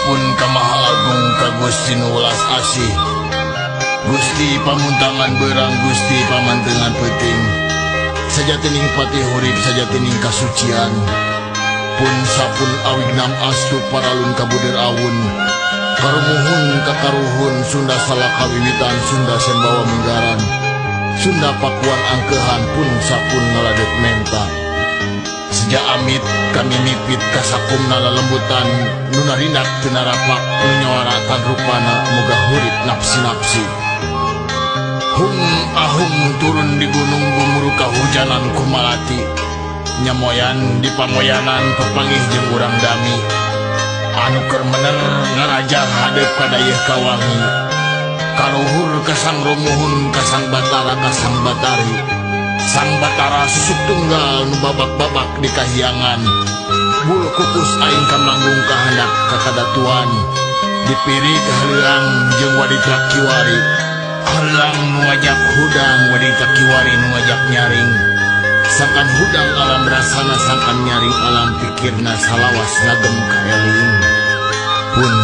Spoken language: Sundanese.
Sapun ka Maha Agung ka Gusti nu welas asih. Gusti pamuntangan beurang Gusti pamantengan peuting. Sajatining patih hurip sajatining kasucian. Pun sapun awignam astu paralun kabudir awun. Karumuhun ka karuhun Sunda salaka wiwitan Sunda sembawa menggaran. Sunda pakuan angkehan pun sapun ngaladeuk menta. Seja amit kami mipit kasakumna lelembutan nu narindak teu narapak nu nyawara tan rupana moga hurip napsi-napsi. Hung ahung turun di gunung gumuru kahujanan ku malati. Nyamoyan di pamoyanan papanggih jeung urang dami. Anu keur mener ngarajar hadeup ka dayeuh kawangi. Kaluhur ka Sang Rumuhun ka Sang Batara ka Sang Batari. Sang Batara susuk tunggal nu babak-babak di kahyangan. Bulu kukus aing kamanggung kahandap ka kadatuan. Dipiri kahaleuang jeung waditra kiwari. Haleuang nu ngajak hudang waditra kiwari nu ngajak nyaring. Sangkan hudang alam rasana sangkan nyaring alam pikirna salawas ngagem kaeling. Pun.